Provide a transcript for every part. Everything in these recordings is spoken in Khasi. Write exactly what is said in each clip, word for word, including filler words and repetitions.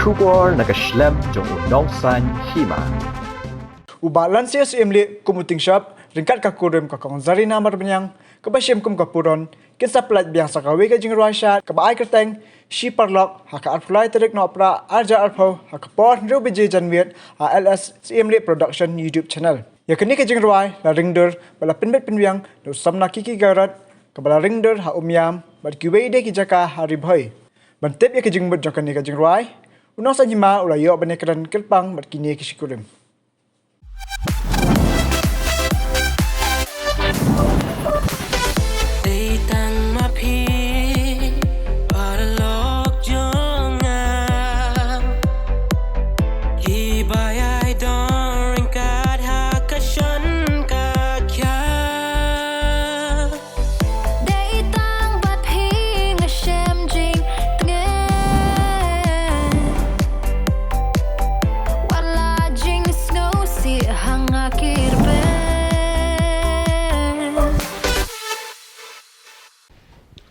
Khubor na ka shlem jong u nongsan hima. U Bah Lansius Imli kum u tyngshop ryngkat ka kurim ka Kong Zarina Marbaniang kaba shim kum ka puron kin sa pynlait biang sa kawei ka jingrwai shad kaba ai kyrteng Shi Paralok ha ka arphew lai tarik Nohprah arhajar arphew ha ka por hynriew baje janmiet ha L S Imli Production YouTube channel. Ïa kane ka jingrwai la ringdur bad la pynbit pynbiang da u samla Kiki Garot kaba la ringdur ha Umiam bad kiwei de ki jaka ha Ri Bhoi. Ban tip ïa ka jingmut jong kane ka jingrwai, u nongsan hima u la ïoh ban ïakren kyrpang bad kine ki shikurim. Dei tang ma phi paralok jong nga, kiba ïai don ryngkat ha ka shon ka khia. Dei tang bad phi nga shem jingtngen, wat la jingsngewsih ha nga ki rben.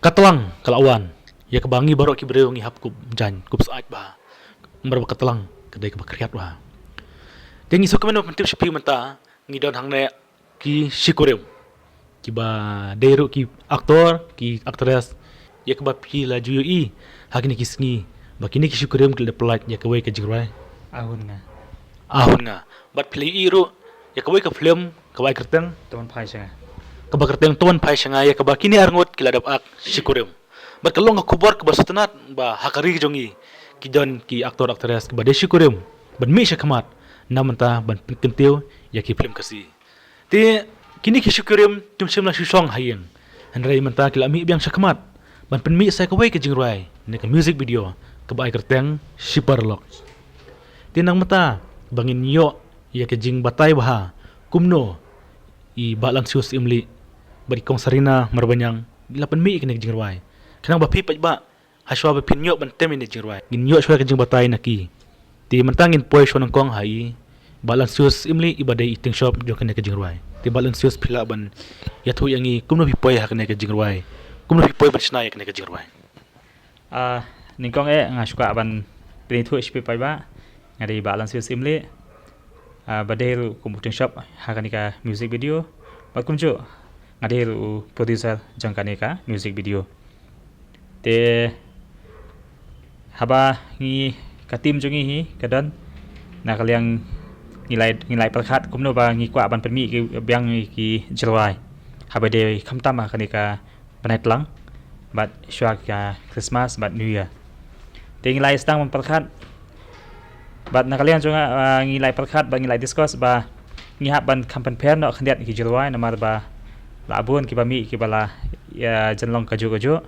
Ka tlang ka la wan ïa kaba ngi baroh ki briew ngi hap kup jaiñ kup sait bha. Namar ba ka tlang ka dei kaba khriat bha. Te ngi sngewkmen ban pyntip sha phi mynta ngi don hangne ki shikurim kiba dei ruh ki aktor ki aktris, ïa kaba phi la ju ïohi ha kine ki sngi ba kine ki shikurim ki la pynlait ïa kawei ka jingrwai. Ahun nga. Ahun nga. Bad phi la ïohi ruh ïa kawei ka film kaba ai kyrteng To wan phai sha nga. Kaba kyrteng To wan phai sha nga, ïa kaba kine arngut ki la dep ak shikurim. Bad ka long ka khubor kaba sngewtynnat ba ha ka ri jong ngi ki don ki aktor aktris kiba dei shikurim ban mih sha khmat na mynta ban pynkyntiew ïa ki film Khasi. Te kine ki shikurim kim shym la shu shong ha ïing, hynrei mynta ki la mih biang sha khmat ban pynmih sa kawei ka jingrwai ne ka music video kaba ai kyrteng Shi Paralok. Te nang mynta ba ngin ïoh ïa ka jingbatai bha kumno i Bah Lansius Imli bad i Kong Zarina Marbaniang la pynmih ïa kane ka jingrwai. Khnang ba phi paidbah ha shuwa ba phin ïoh ban tem ïa kane ka jingrwai, ngin ïoh shuwa ka jingbatai na ki. Te mynta ngin poi shuwa nyngkong ha i Bah Lansius Imli iba dei i tyngshop jong kane ka jingrwai. Te Bah Lansius, phi lah ban ïathuh ïa ngi kumno phi poi ha kane ka jingrwai, kumno phi poi ban shna ïa kane ka jingrwai. Ah, nyngkong eh nga shu kwah ban pynithuh sha phi paidbah. Nga dei Bah Lansius Imli, ah, ba dei ruh kum u tyngshop ha kane ka music video. Bad kumjuh nga dei ruh u producer jong kane ka music video. Te haba ngi, ka team jong ngi hi ka don na ka liang ngi la, ngi la pyrkhat kumno ba ngi kwah ban pynmih ki biang ki jingrwai haba dei khamtam ha kane ka bnai tlang bad shuwa ka Christmas bad New Year. Te ngi la ïa sdang ban pyrkhat bad na ka liang jong nga, ah, ngi la ïa pyrkhat bad ngi la ïa discuss ba ngi hap ban kham pynpher noh khyndiat ki jingrwai namar ba la bun kiba mih kiba la ïa jynlong kajuh kajuh.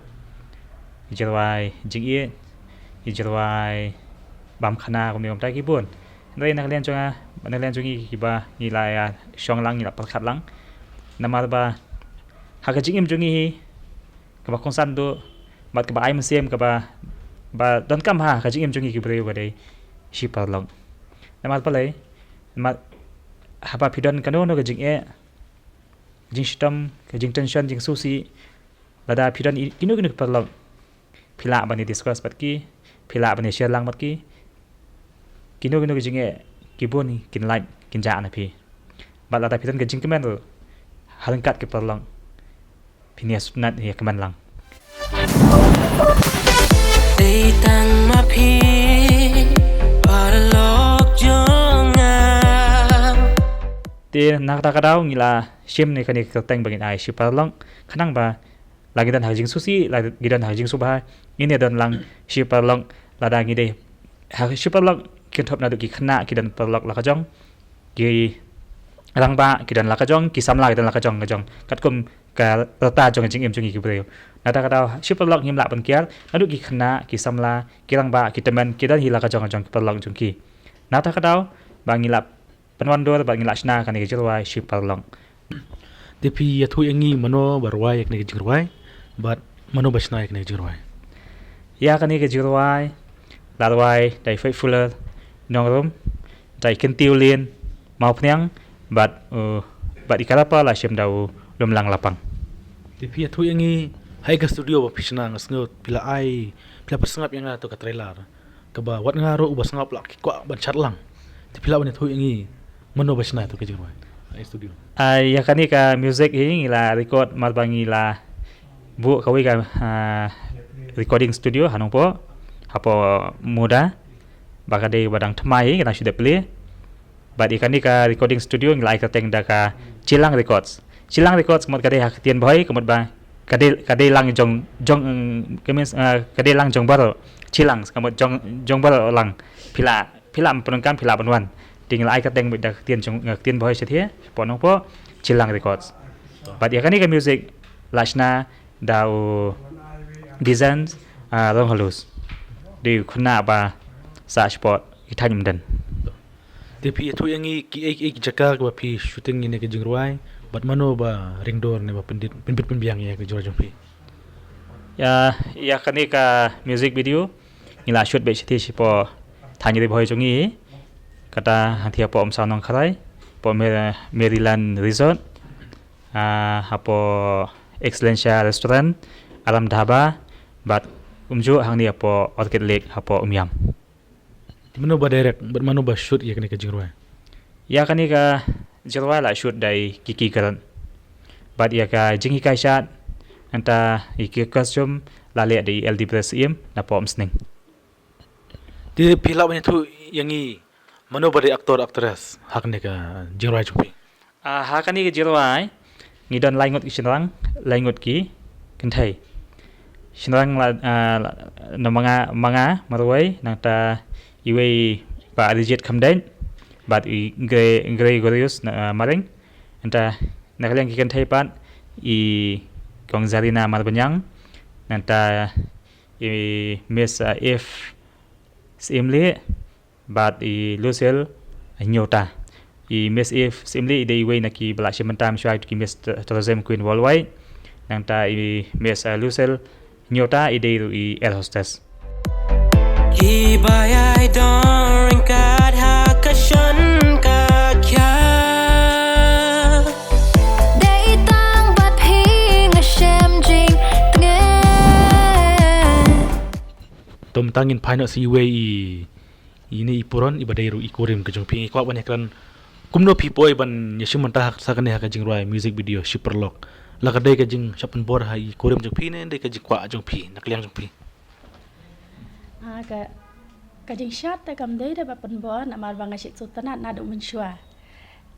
Ki jingrwai jingïeit, ki jingrwai bam khana kumne kumta ki bun. Hynrei na ka liang jong nga, na ka liang jong ngi kiba ngi la ïa shong lang, ngi la pyrkhat lang. Namar ba ha ka jingim jong ngi hi kaba kongsan duh bad kaba ai mynsiem kaba, ba donkam ha ka jingim jong ngi ki briew ka dei shi paralok. Namar balei? Namar haba phi don kano kano ka jingeh, jingshitom, ka jingtension, jingsngewsih, lada phi don i, kino kino ki paralok, phi lah ban ïa discuss bad ki, phi lah ban ïa share lang bad ki. Kino kino ki jingeh ki bun kin lait kin jah na phi. Bad lada phi don ka jingkmen ruh ha ryngkat ki paralok, phin ïa sngewtynnat ïa kmen lang. Dei tang ma phi paralok jong nga. Te na kata ka daw ngi la shim ne kane ka kyrteng ba ngin ai shi paralok khnang ba la ngi don ha ka jingsngewsih, la ngi don ha ka jingsngewbha, ngin ïa don lang shi paralok. Lada ngi dei ha shi paralok, kynthup naduh ki khynnah ki don paralok la ka jong, ki rangbah ki don la ka jong, ki samla ki don la ka jong ka jong, katkum ka rta jong ka jingim jong ngi ki briew. Na kata ka daw shi paralok ngim lah ban kiar, naduh ki khynnah, ki samla, ki rangbah, ki tymmen ki don hi la ka jong ka jong ki paralok jong ki. Na kata ka daw ba ngi lah pynwandur bad ngi lah shna kane ka jingrwai shi paralok. Te phi ïathuh ïa ngi mano ba rwai ïa kane ka jingrwai bad mano ba shna ïa kane ka jingrwai? Ïa kane ka jingrwai la rwai da i Faithfuller Nongrum, da i Kyntiew Lin Mawphniang bad, uh, bad i ka rapper la shim da u Lumlang Lapang. Te phi ïathuh ïa ngi ha ïa ka studio ba phi shna, nga sngew phi la ai, phi la pynsngap ïa nga to ka trailer. kaba wat nga ruh uba sngap lah ki kwah ban shad lang. Te phi lah ban ïathuh ïa ngi mano ba shna ïa tu ka jingrwai ha studio? Ah, ïa kane ka music hi ngi la record mar ba ngi la buh kawei ka, ah, recording studio ha Nongpoh, hapoh Muda, ba ka dei ba dang thymmai, ka dang shu dep plie. Bad ïa kane ka recording studio ngi la ai kyrteng da ka Chilang Records. Chilang Records ka mut ka dei ha ka ktien Bhoi, ka mut ba ka dei, ka dei lang jong, jong, ka means, ah, ka dei lang jong baroh. Chilang ka mut jong, jong baroh lang. Phi lah, phi lah ban pyndonkam, phi lah ban wan. Te ngi la ai kyrteng beit da ka ktien jong, ah, ktien Bhoi shathie, shapoh Nongpoh, Chilang Records. Bad ïa kane ka music la shna da u Designs, ah, Ronghalus. Dei u khynnah ba sah shapoh ki thaiñ Umden. Te phi ïathuh ïa ngi kiei kiei ki jaka kaba phi shooting ïa kane ka jingrwai, bad mano ba ringdor ne ba pyndit, pynbit pynbiang ïa ka jingrwai jong phi? Ïa, ïa kane ka music video ngi la shoot beit shathie shapoh thaiñ Ri Bhoi jong ngi. Kata hangthie hapoh Umsaw Nongkharai, hapoh Mer-, Maryland Resort, ah, hapoh Excellencia Restaurant, Aram Dhaba, bad kumjuh hangne hapoh Orchid Lake hapoh Umiam. Te mano ba direct bad mano ba shoot ïa kane ka jingrwai? Ïa kane ka jingrwai la shoot da i Kiki Karen. Bad ïa ka jinghikai shad, nangta ïa ki costume la leh da i L D Press Syiem napoh Umsning. Te phi lah ban ïathuh ïa ngi mano ba dei actor actress ha kane ka jingrwai jong phi? Ah, ha kane ka jingrwai ngi don lai ngut ki shynrang, lai ngut ki kynthei. Shynrang la, ah, la, na ma nga, ma nga marwei, nangta iwei Bah Arijit Khamdait, bad i Gre-, Gregorius na, ah, Maring. Nangta na ka liang ki kynthei pat i Kong Zarina Marbaniang, nangta i Miss, ah, Eve Syiem Lee, bad i Lucille Hynñiewta. I Miss Eve Syiem Lee i dei iwei na ki ba la shim bynta mynshuwa ki Miss Tourism Queen Worldwide. Nangta i Miss, uh, Lucille Hynñiewta i dei ruh i air hostess. Ki ba ïai don ryngkat ha ka shon ka khia. Dei tang bad phi nga shem jingtngit. To mynta ngin phai noh sa iwei i, ine i puron iba dei ruh i kurim ka jong phi. Ngi kwah ban ïakren kumno phi poi ban ïashim bynta ha, sa kane ha ka jingrwai music video Shi Paralok. La ka dei ka jingshah pynbor ha i kurim jong phi ne dei ka jingkwah jong phi na ka liang jong phi? Ah, ka, ka jingshad te kam dei da ba pynbor namar ba nga shu sngewtynnat naduh mynshuwa.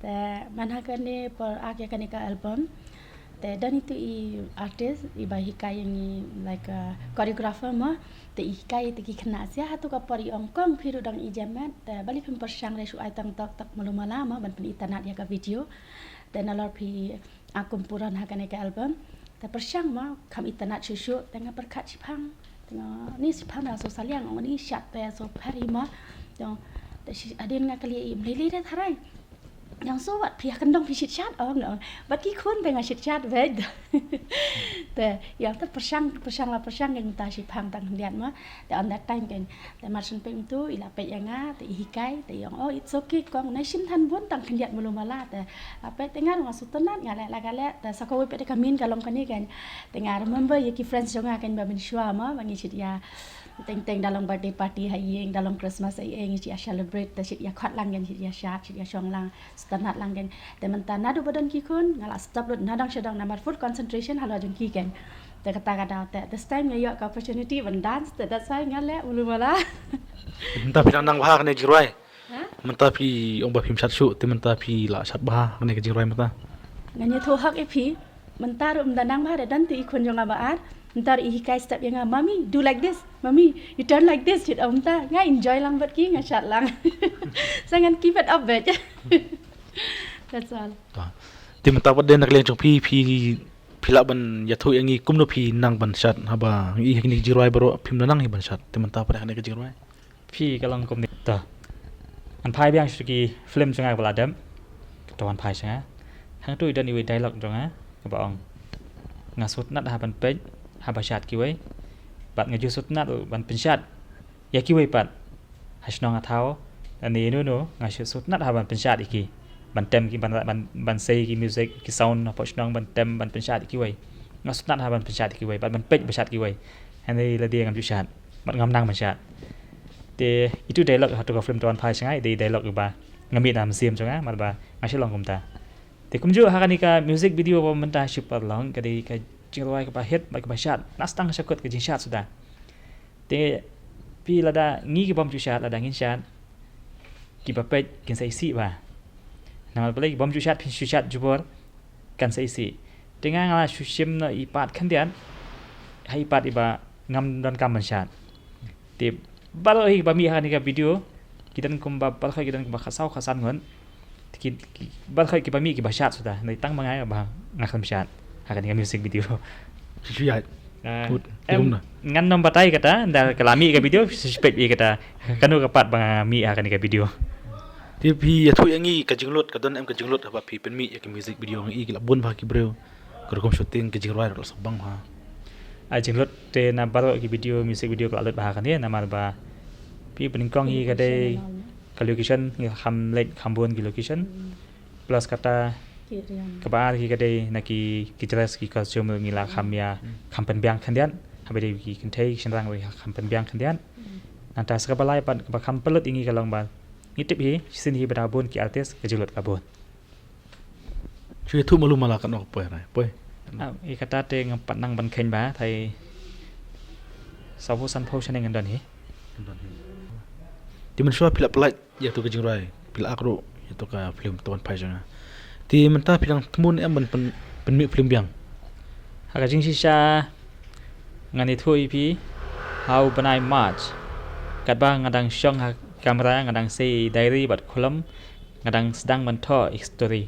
Te man ha kane por ak ïa kane ka album, te don itu i artist iba hikai ïa ngi, like, uh, choreographer mo. Te i hikai te ki khynnah, sia hatu ka por i ong, "Kong, phi ruh dang i jamet, te balei phim pyrshang re shu ai tang tok tok malu mala mo ban pynitynnat ïa ka video." Te nalor phi, ah, kum puron ha kane ka album. Te pyrshang mo, kham itynnat shuh shuh, te nga pyrkhat shiphang. Te nga, ni shiphang dang so salia, nga ni shad te so pher hi mo. Te, te shi, hadien nga kylli i, "Mlei lei re tharai?" Nga ong, "So wat, phi ha kyndong phi shit shad?" Ong, ong. Bad ki khun te nga shit shad beit. Te ïa te pyrshang, pyrshang la pyrshang, nga mynta shiphang tang khyndiat mo. Te on that time kan, te Mar Shin Peng tu i la peit ïa nga, te i hikai, te i ong, "Oh, it's okay kong, nai shim than bun tang khyndiat malu mala." Te la peit, te nga ruh nga sngewtynnat, nga leh la ka leh. Te sa kawei pat te ka myn ka long kane kan. Te nga remember ïa ki friends jong nga kan ba mynshuwa mo ba ngi shit ïa teng teng da long birthday party ha ïing, da long Christmas ha ïing, ngi shit ïa celebrate, te shit ïa khot lang kan, shit ïa shad, shit ïa shong lang, sngewtynnat lang kan. Te mynta naduh ba don ki khun nga la stop lut na dang sha dang namar full concentration halor jong ki kan. Te kata ka daw te this time nga ïoh ka opportunity ban dance, te that's why nga leh malu mala. Mynta phi dang nang bha ha kane ka jingrwai? Ha? Mynta phi ong ba phim shad shuh, te mynta phi la shad bha ha kane ka jingrwai mynta? Ngan ïathuh hok ïa phi, mynta ruh mynta nang bha, da don te i khun jong nga ba ar, mynta ruh i hikai step ïa nga, "Mommy, do like this, mommy, you turn like this," shit, oh, mynta nga enjoy lang bad ki, nga shad lang. Sa ngan keep it up beit. That's all. Ta. Te mynta pat de na ka liang jong phi, phi, phi lah ban ïathuh ïa ngi kumno phi nang ban shad, haba ngi ïohi ha kine ki jingrwai baroh phim nang hi ban shad. Te mynta pat de ha kane ka jingrwai phi ka long kumne. To, ngan phai biang sha ki film jong nga ba la dep. To ngan phai sha nga. Hangtu i don iwei dialogue jong nga kaba ong, "Nga sngewtynnat ha ban peit haba shad kiwei, bad nga ju sngewtynnat ruh ban pynshad ïa kiwei pat ha shnong ha thaw, lane ïano ïano, nga sngewtynnat ha ban pynshad ïa ki, ban tem ki, ban, ban, ban sei ki music, ki sound hapoh shnong, ban tem ban pynshad ïa kiwei. Nga sngewtynnat ha ban pynshad ïa kiwei, bad ban peit ba shad kiwei. Hynrei lade ngam ju shad, bad ngam nang ban shad." Te itu dialogue ha tu ka film Tuan Phai Shangai, dei dialogue ba nga mih na mynsiem jong nga, namar ba nga shu long kumta. Te kumjuh ha kane ka music video ba mynta shu paralok, ka dei ka jingrwai kaba hit, ba kaba shad, na stang sha kut ka jingshad suda. Te phi lada ngi ki bym ju shad, lada ngin shad, kiba peit kin sa isih ba. Namar balei ki bym ju shad, phin shu shad jubor, kan sa isih. Te nga nga la shu shim noh i pat khyndiat, ha i pat iba ngam donkam ban shad. Te baroh hi ba mih ha kane ka video, ki don kumba, baroh hi ki don kumba khatsaw khatsan ngut. Te ki, ki, baroh hi kiba mih kiba shad suda. Hynrei tang ma nga ba nga khlem shad ha kane ka music video. Shu ïaid. Ah, Ut, em, kum na. Ngan nym batai kata, ynda ka la mih ka video, shu peit ïa kata. Kano ka part ba nga mih ha kane ka video. Te phi ïathuh ïa ngi ka jinglut, ka don em ka jinglut haba phi pynmih ïa ka music video, ngi i ki la bun bha ki briew. Ka rukom shooting, ka jingrwai ruh la sah bang bha. Ah, jinglut te na baroh ki video, music video ka la lut bha ha kane, namar ba phi pynnyngkong hi ka dei ka location, ngi kham leit kham bun ki location. Plus kata kaba ar hi ka dei na ki, ki dress, ki costume ngi la kham ïa, kham pynbiang khyndiat. Haba dei ki kynthei ki shynrang ruh kham pynbiang khyndiat. Nangta sa kaba lai pat kaba kham pynlut ïa ngi ka long ba ngi tip hi shisien hi ba da bun ki artist, ka jinglut ka bun. Shu ïathuh malu mala katno ka poi, rai poi. Ah, ïa kata te ngam pat nang ban kheiñ ba, tai sawphew sanphew shaneng ngan don hi. Te mynshuwa phi la pynlait ïa tu ka jingrwai, phi la ak ruh ïa tu ka film Tuan Phai Shangai. Te mynta phi dang thmu ne em ban pyn, pynmih film biang? Ha ka jingshisha ngan ïathuh ïa phi, ha u bnai March, katba nga dang shong ha kamra, nga dang sei diary bad kolom, nga dang sdang ban thoh ïa ka story.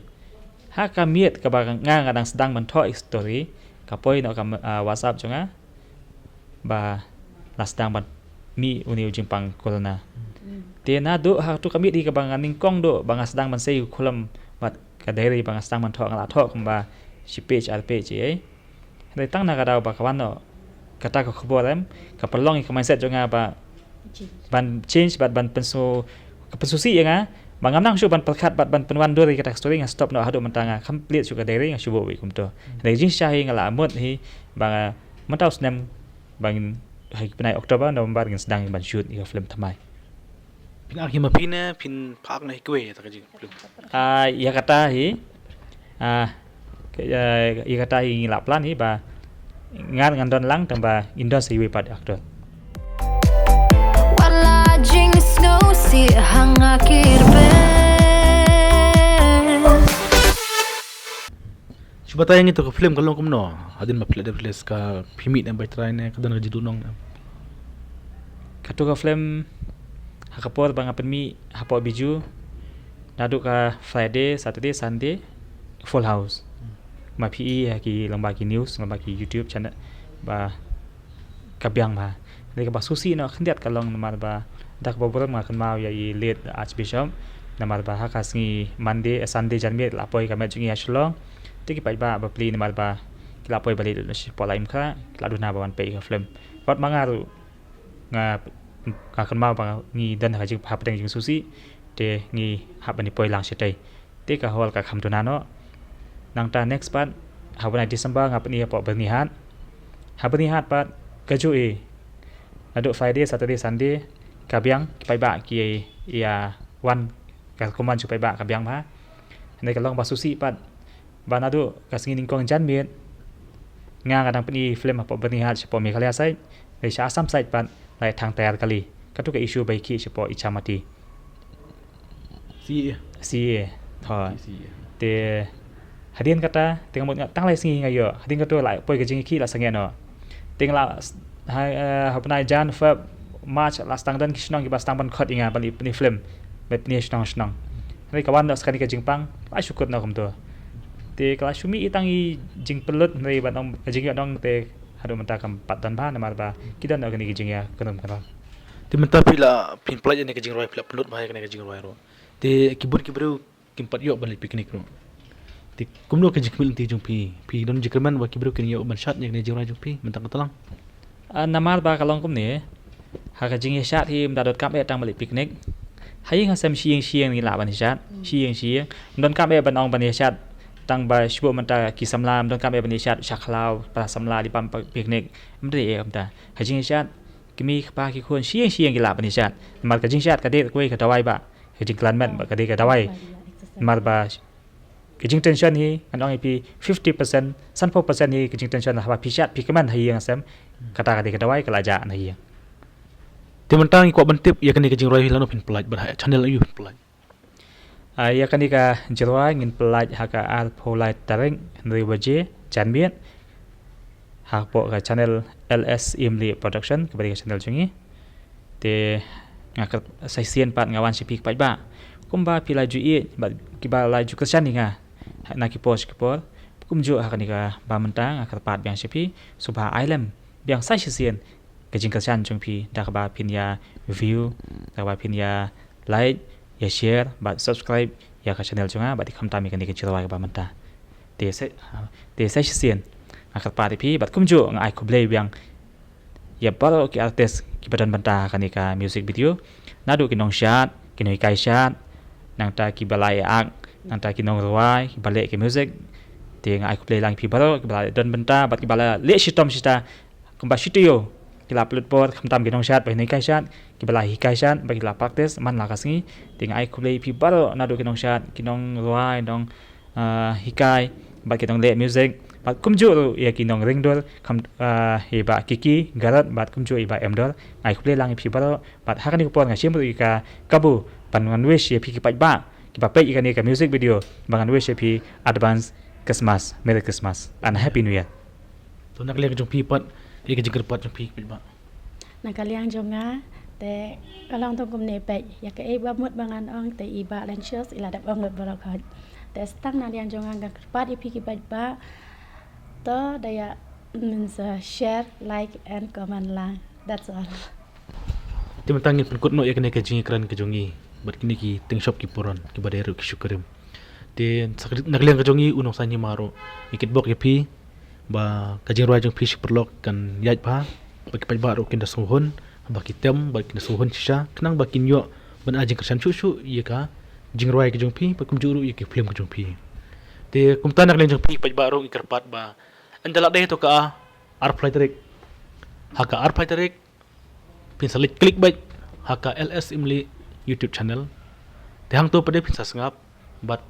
Ha ka miet kaba nga, nga dang sdang ban thoh ïa ka story, ka poi noh ka, ah, WhatsApp jong nga ba la sdang ban mih une u jingpang corona. Te naduh ha tu ka miet hi kaba nga nyngkong duh ba nga sdang ban sei u kolom bad ka diary ba nga sdang ban thoh, nga la thoh kumba shi page ar page ei. Hynrei tang na ka daw ba ka wan noh kata ka khubor em, ka pynlong ïa ka mindset jong nga ba ban change bad ban pynsu, ka pynsngewsih ïa nga ba ngam nang shuh ban pyrkhat bad ban pynwandur ïa kata ka story, nga stop noh haduh mynta, nga kham plie shuh ka diary, nga shu buh wei kumto. Hynrei jingshisha hi nga la mut hi ba mynta u snem ba ngin, ha ki bnai October, November ngin sdang ban shoot ïa ka film thymmai. Phin ak hi ma phi ne phin phah noh hi kiwei ïa kata ka jingpynlut? Ah, ïa kata hi, ah, ka, ah, ïa kata hi ngi la plan hi ba nga ngan don lang, tang ba in don sa iwei pat actor. Wat la jingsngewsih ha nga ki rben. Shu batai ïa ngi, to ka film ka long kumno? Hadien ba phi la dep release, ka phi mih ne bai trai ne ka don ka jingduhnong ne? Kato ka film ha ka por ba nga pynmih hapoh Bijou, naduh ka Friday, Saturday, Sunday, full house. Ma phi i ha ki lyngba ki news, lyngba ki YouTube channel ba ka biang bha. Hynrei kaba sngewsih noh khyndiat ka long namar ba da kaba burom nga kynmaw ïa i late Archbishop, namar ba ha ka sngi Monday, eh, Sunday janmiet la poi ka met jong ngi ha Shillong. Te ki paidbah bapli namar ba ki la poi ba late shapoh Laitumkhrah, ki la duna ba wan peit ïa ka film. Bad ma nga ruh nga, nga kynmaw ba ngi don ha ka jing, hapdeng jingsngewsih, te ngi hap ban ïa poi lang shatei. Te ka hall ka kham duna noh. Nangta next pat, ha u bnai December nga pyni hapoh Byrnihat. Ha Byrnihat pat kajuh i, naduh Friday, Saturday, Sunday ka biang, ki paidbah ki ïa wan, ka rukom wan jong ki paidbah ka biang bha. Hynrei ka long ba sngewsih pat ba naduh ka sngi nyngkong janmiet nga, nga dang pyni film hapoh Byrnihat shapoh Meghalaya side, hynrei sha Assam side pat la ïa thang tayar kali. Kato ka issue ba ïakhih shapoh Ichamati. C A A. C A A. Hooid. C A A. Te hadien kata, te nga mut nga tang lai sngi nga ïoh. Hadien kato la poi ka jingïakhih, la sangeh noh. Te nga la s-, ha, eh, ha u bnai Jan, Feb, March la sdang don ki shnong kiba sdang ban khot ïa nga ban pyni film, ban pyni shnong shnong. Hynrei ka wan noh sa kane ka jingpang, la shu kut noh kumto. Te ka la shu mih i tang i jingpynlut, hynrei ban ong ka jingïohnong te haduh mynta kam pat don bha namar ba ki don noh kine ki jingïakynrum kynram. Te mynta phi la, phin pynlait ïa kane ka jingrwai, phi la pynlut bha ïa kane ka jingrwai ruh. Te ki bun ki briew kim pat ïoh ban leit picnic ruh. Te kumno ka jingkhmih lynti jong phi? Phi don jingkyrmen ba ki briew kin ïoh ban shad ïa kane ka jingrwai jong phi mynta ka tlang? Ah, namar ba ka long kumne, ha ka jingïashad hi ym da donkam eh tang ban leit picnic. Ha ïing ha sem shi ïing shi ïing ngi lah ban shad, shi ïing shi ïing. Ym donkam eh ban ong ban ïashad tang ba shu buh mynta ki samla, ym donkam eh ban ïashad sha khlaw, para samla, leit bam picnic. Ym dei eh kumta. Ha jingïashad Ki mei ki pa ki khun shi ïing shi ïing ki lah ban ïa shad. Namar ka jingshad ka dei kawei ka dawai ba, ka jingkhlaiñ met ba ka dei ka dawai. Namar ba ka jingtension hi ngan ong ïa phi fifty percent, sanphew percent hi ka jingtension haba phi shad phi kmen ha ïing ha sem. Kata ka dei ka dawai ka la jah na ïing. Te mynta ngi kwah ban tip ïa kane ka jingrwai hi lano phin pynlait bad ha channel aïu phin pynlait. Ah, ïa kane ka jingrwai ngin pynlait ha ka arphew lai tarik, hynriew baje janmiet, hapoh ka channel L S Imli Production, kaba dei ka channel jong ngi. Te nga kyrpad sa shisien pat nga wan sha phi ki paidbah, kumba phi la ju ïeit bad kiba la ju kyrshan ïa nga na ki por sha ki por, kumjuh ha kane kaba mynta nga kyrpad biang sha phi, sngewbha ai lem biang sa shisien ka jingkyrshan jong phi da kaba phin ïa view, da kaba phin ïa like, ïa share bad subscribe ïa ka channel jong nga bad khamtam ïa kane ka jingrwai kaba mynta. Te sa, te sa shisien nga kyrpad ïa phi bad kumjuh nga ai khublei biang ïa baroh ki artist kiba don bynta ha kane ka music video, naduh ki nongshad, ki nonghikai shad, nangta kiba la ïa act, nangta ki nongrwai, kiba leh ki music. Te nga ai khublei lang ïa phi baroh kiba la don bynta bad kiba la leh shitom shata kumba shi taïew, ki la pynlut por khamtam ki nongshad bad ki nonghikai shad, kiba la hikai shad bad ki la practice man la ka sngi. Te nga ai khublei ïa phi baroh naduh ki nongshad, ki nongrwai, nong, ah, hikai bad ki nongleh music bad kumjuh ruh ïa ki nongring dur, kham, ah, ïa i Bah Kiki Garot bad kumjuh ïa i Bah Emdor. Nga ai khublei lang ïa phi baroh bad ha kane ka por nga shim ruh ïa ka kabu ban ngan wish ïa phi ki paidbah kiba peit ïa kane ka music video, ba ngan wish ïa phi advance Christmas, Merry Christmas and Happy New Year. To na ka liang jong phi pat, ïa ka jingkyrpad jong phi ki paidbah. Na ka liang jong nga, te ka long tang kumne beit, ïa kaei ba mut ba ngan ong, te i Bah Lancious i la dep ong lut baroh khoit. Te sa tang na liang jong nga, nga kyrpad ïa phi ki paidbah, to da ïa, mm, sa share, like and comment lang. That's all. Te mynta ngin pynkut noh ïa kane ka jingïakren ka jong ngi bad kine ki tyngshop ki puron kiba dei ruh ki shukrim. Te sa ka, na ka liang ka jong ngi u Nongsaiñ Hima ruh ngi kitbok ïa phi ba ka jingrwai jong phi shi paralok kan ïaid bha, ba ki paidbah ruh kin da sngewhun, ba ki tem, ba kin da sngewhun shisha, khnang ba kin ïoh ban ai jingkyrshan shuh shuh ïa ka jingrwai ka jong phi, ba kumjuh ruh ïa ki film ka jong phi. Te kumta na ka liang jong phi paidbah ruh ngi kyrpad ba ynda la dei to ka arphew lai tarik, ha ka arphew lai tarik phin sa leit click beit ha ka L S Imli YouTube channel. Te hangto pat de phin sa sngap bad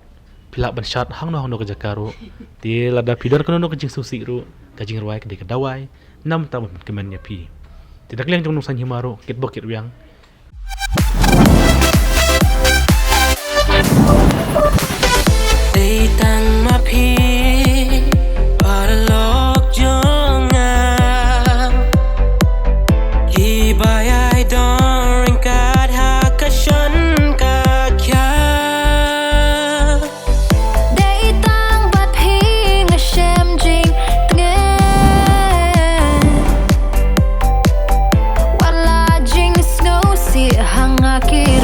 phi lah ban shad hangno hangno ka jaka ruh. Te lada phi don kano kano ka jingsngewsih ruh, ka jingrwai ka dei ka dawai, namar ta ban kmen ïa phi. Te na ka liang jong u Nongsaiñ Hima ruh kitbok kitrwiang. Dei tang ma phi paralok jong nga, kiba ïai don ryngkat ha ka shon ka khia. Dei tang bad phi nga shem jingtngen, wat la jingsngewsih ha nga ki